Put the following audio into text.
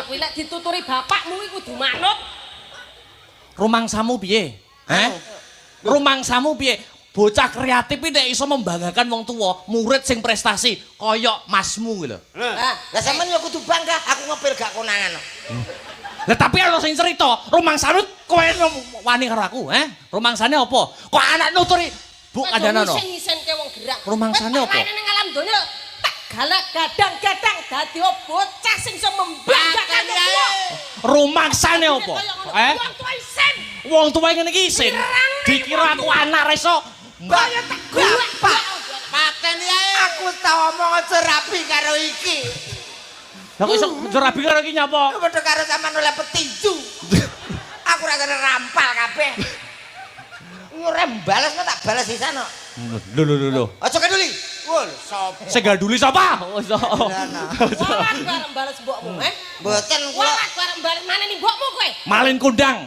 Kuwi lek dituturi bapakmu kuwi kudu manut. Rumangsamu piye? Heh? Rumangsamu piye? Bocah kreatif iki nek iso membanggakan wong tuwa, murid sing prestasi kaya masmu kuwi lho. Lah, Lah sampean ya kudu bangga, aku ngepil gak konangan. Lah tapi ana sing cerita, rumangsane kowe wani karo aku, heh? Rumangsane apa? Kok anak nuturi Bu kandhanono. Ngisin-ngisinke wong gerak. Rumangsane Kowe apa? tak ning alam donya tak galak gadang-gadang dadi bocah sing iso membanggakan wong tuwa. Rumangsane apa? Eh? Wong tuwa isin. Wong tuwa ngene iki isin. Dikira aku anak ra iso. Kaya tak bapak. Paten yae. Aku tau omong aja rapi karo iki. Lah kok iso rabi karo iki nyapa? Padha karo sampean oleh petinju. Aku rasane rampal kabeh. Ora bales kok tak bales sisan kok. Lho lho lho lho. Aja keduli. Wul, sapa? Sing ganduli sapa? Wong aku arep bales mbokmu, eh? Mboten Wong kula. aku arep bales maneni mbokmu kowe. Malin kundang.